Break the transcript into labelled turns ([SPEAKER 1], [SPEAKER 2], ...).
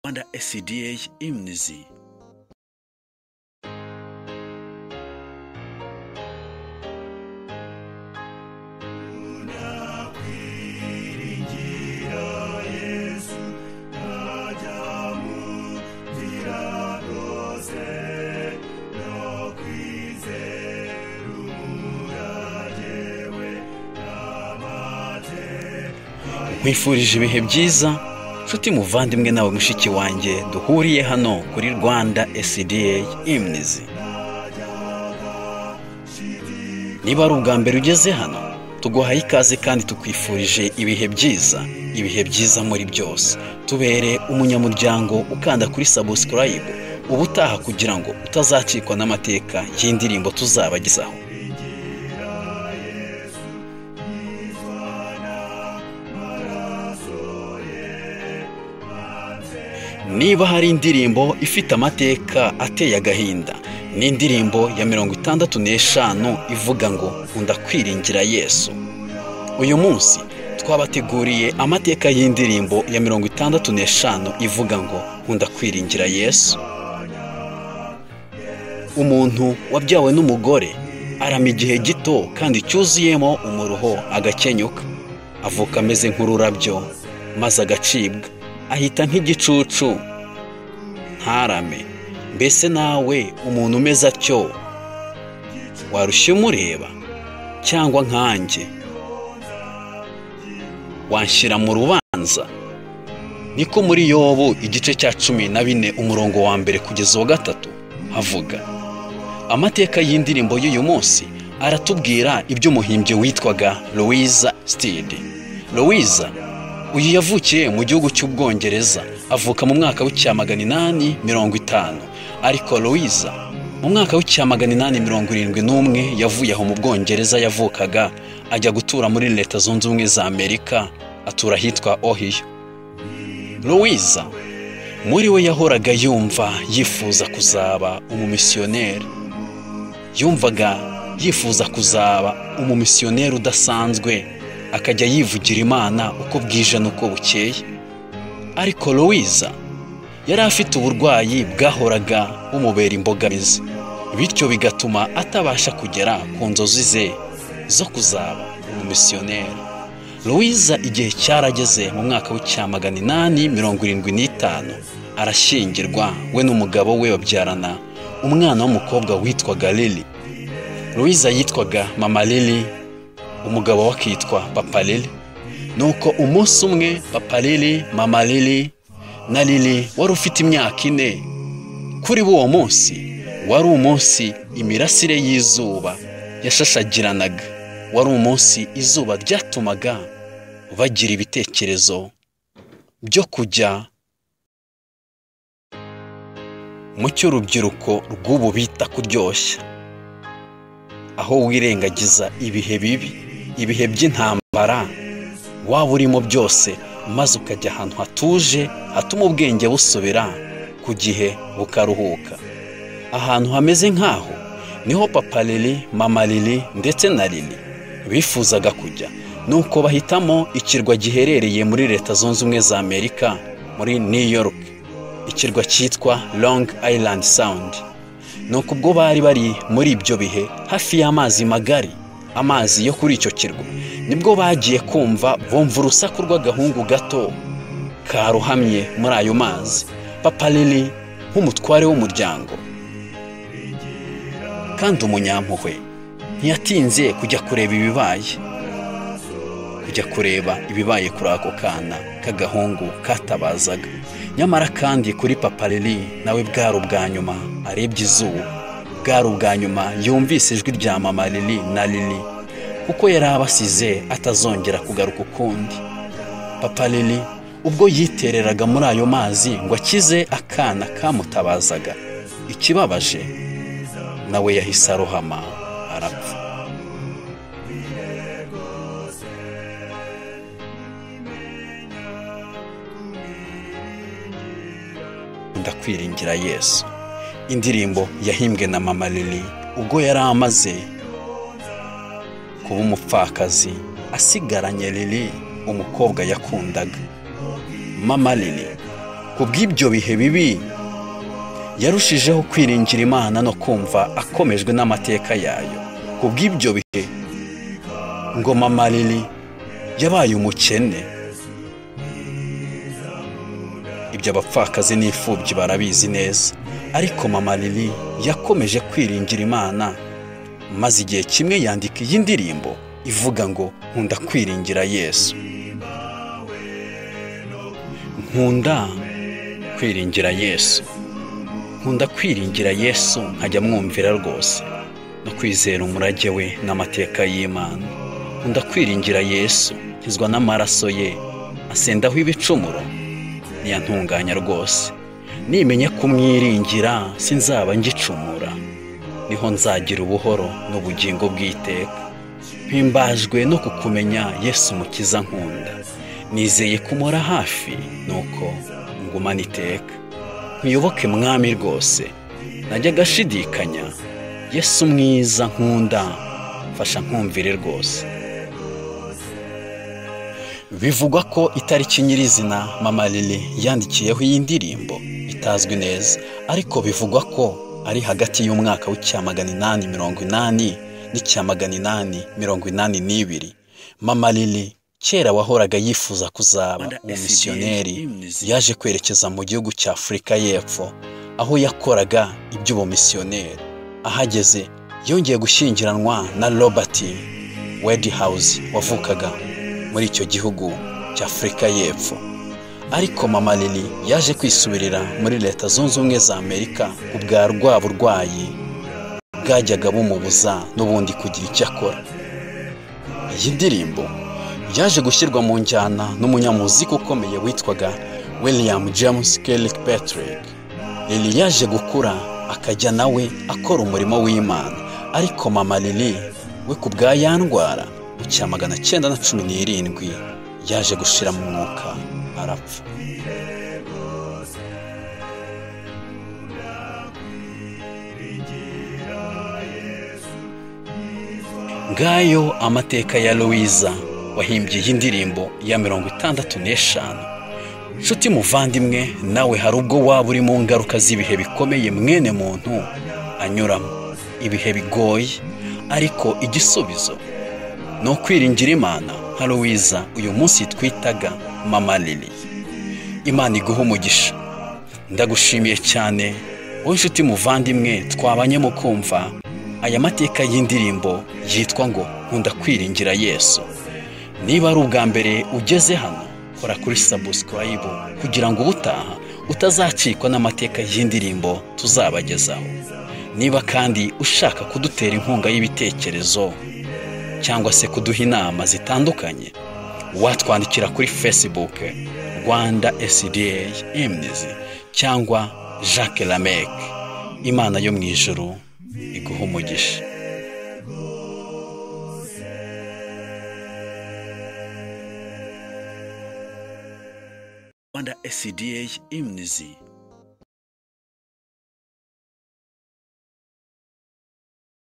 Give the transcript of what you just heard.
[SPEAKER 1] Rwanda SDA Hymns.
[SPEAKER 2] Ndakwiringira Yesu nkajya mu nzira rwose no kwizera umurage we n'amateka.
[SPEAKER 1] Nkwifurije ibihe byiza nshuti muvandimwe nawe mushiki wanjye duhuriye hano kuri Rwanda SDA Hymns. Niba ari ubwa mbere ugeze hano, tuguhaye ikaze kandi tukwifurije ibihe byiza, ibihe byiza muri byose. Tubere umunyamuryango ukanda kuri subscribe ubutaha kugira ngo utazacikwa n'amateka y'indirimbo tuzabagezaho. Niba hari indirimbo ifite amateka ateye agahinda, ni indirimbo ya 65 ivuga ngo nkunda kwiringira Yesu. Uyu munsi twabateguriye amateka y'indirimbo ya 65 ivuga ngo nkunda kwiringira Yesu. Umuntu wabyawe n'umugore arama igihe gito kandi cyuzuyemo umuruho agakenyuka, avuka ameze nk'ururabyo maze agacibwa, ahita nk'igicucu ntarame. Mbese nawe umuntu umeze atyo warushye umureba, cyangwa nkanjye wanshyira mu rubanza? Niko muri Yobu igice cya 14 umurongo wa 1 kugeza uwa 3 havuga. Amateka y'indirimbo y'uyu munsi aratubwira iby'umuhimbyi witwaga Louisa Stead. Louisa uyu yavukiye mu gihugu cy'Ubwongereza, avuka mu mwaka w'1850. Ariko Louisa mu mwaka w'1871 yavuye aho mu Bwongereza yavukaga ajya gutura muri Leta Zunze Ubumwe za Amerika, atura ahitwa Ohio. Louisa muri we yahoraga yumva yifuza kuzaba umumisiyoneri. Yumvaga yifuza kuzaba umumisiyoneri udasanzwe, akajya yivugira Imana uko bwije n'uko bukeye. Ariko Louisa yari afite uburwayi bwahoraga bumubera imbogamizi, bityo bigatuma atabasha kugera ku nzozi ze zo kuzaba umumisiyoneri. Louisa igihe cyarageze mu mwaka w'1875 arashyingirwa, we n'umugabo we babyarana umwana w'umukobwa witwaga Lily. Louisa yitwaga Mama Lily, umugabo we akitwa Papa Lily. Nuko umunsi umwe Papa Lily, Mama Lily na Lily wari ufite imyaka 4, kuri uwo munsi wari umunsi imirasire y'izuba yashashagiranaga, wari umunsi izuba ryatumaga bagira ibitekerezo byo kujya mu cy'urubyiruko rw'ubu bita kuryoshya, aho wirengagiza ibihe bibi, ibihe by'intambara waba urimo byose, maze ukajya ahantu hatuje hatuma ubwenge busubira ku gihe bukaruhuka. Ahantu hameze nk'aho niho Papa Lily, Mama Lily ndetse na Lily bifuzaga kujya. Nuko bahitamo ikirwa giherereye muri Leta Zunze Ubumwe za Amerika, muri New York, ikirwa cyitwa Long Island Sound. Nuko ubwo bari bari muri ibyo bihe hafi y'amazi magari, amazi yo kuri icyo kirwa, nibwo bagiye kumva bumva urusaku rw'agahungu gato karohamye muri ayo mazi. Papa Lily nk'umutware w'umuryango kandi umunyampuhwe ntiyatinze kujya kureba ibibaye, kujya kureba ibibaye kuri ako kana k'agahungu katabazaga. Nyamara kandi kuri Papa Lily nawe bwari ubwa nyuma arebye izuba, bwari ubwa nyuma yumvise ijwi rya Mama Lily na Lily, kuko yari abasize atazongera kugaruka ukundi. Papa Lily ubwo yitereraga muri ayo mazi ngo akize akana kamutabazaga, ikibabaje nawe yahise arohama arapfa. Ndakwiringira Yesu, indirimbo yahimbwe na Mama Lily ubwo yari amaze kuba umupfakazi, asigaranye Lily umukobwa yakundaga. Mama Lily Ku bw'ibyo bihe bibi yarushijeho kwiringira Imana no kumva akomejwe n'amateka yayo. Ku bw'ibyo bihe ngo Mama Lili yabaye umukene. Ibyo abapfakazi n'imfubyi barabizi neza, ariko Mama Lili yakomeje kwiringira Imana, maze igihe kimwe yandika iyi ndirimbo ivuga ngo nkunda kwiringira Yesu. Nkunda kwiringira Yesu, nkunda kwiringira Yesu, nkajya mwumvira rwose no kwizera umurage we n'amateka y'Imana. Nkunda kwiringira Yesu, nkizwa n'amaraso ye, asendaho ibicumuro ntiyantunganya rwose. Nimenye kumwiringira sinzaba ngicumura, niho nzagira ubuhoro n'ubugingo bw'iteka. Mpimbajwe no kukumenya Yesu mukiza nkunda, nizeye kumora hafi nuko ngumana iteka. Nkuyoboke mwami rwose, najyaga ashidikanya, Yesu mwiza nkunda, mfasha nkumvire rwose. Bivugwa ko itariki nyirizina Mama Lili yandikiyeho iyi ndirimbo itazwi neza, ariko bivugwa ko ari hagati y'umwaka w'1880 n'1882. Mama Lili kera wahoraga yifuza kuzaba umumisiyoneri, yaje kwerekeza mu gihugu cya Afurika y'Epfo aho yakoraga iby'ubumisiyoneri. Ahageze yongeye gushyingiranwa na Robert Wodehouse wavukaga muri icyo gihugu cya Afurika y'Epfo. Ariko Mama Lili yaje kwisubirira muri Leta Zunze Ubumwe za Amerika kubwa rwa burwayi bwajyaga bumubuza n'ubundi kugira icyo akora. Iyi ndirimbo yaje gushyirwa mu njyana n'umunyamuziki ukomeye witwaga William James Kirkpatrick. Lili yaje gukura akajya nawe akora umurimo w'Imana, ariko Mama Lili we ku bwa ya ndwara mu 1917 yaje gushira mu mwuka arapfa. Ngayo amateka ya Louisa wahimbye iyi ndirimbo ya 65. Nshuti muvandimwe, nawe hari ubwo waba uri mu ngaruka z'ibihe bikomeye mwene muntu anyuramo, ibihe bigoye, ariko igisubizo ni ukwiringira Imana nka Louisa uyu munsi twitaga Mama Lili. Imana iguha umugisha. Ndagushimiye cyane wowe nshuti muvandimwe twabanye mu kumva aya mateka y'indirimbo yitwa ngo nkunda kwiringira Yesu. Niba ari ubwa mbere ugeze hano, kora kuri subscribe kugira ngo ubutaha utazacikwa n'amateka y'indirimbo tuzabagezaho. Niba kandi ushaka kudutera inkunga y'ibitekerezo cyangwa se kuduha inama zitandukanye, watwandikira kuri Facebook Rwanda SDA Hymns cyangwa Jacques Lameck. Imana yo mu ijuru iguha umugisha. Rwanda SDA Hymns.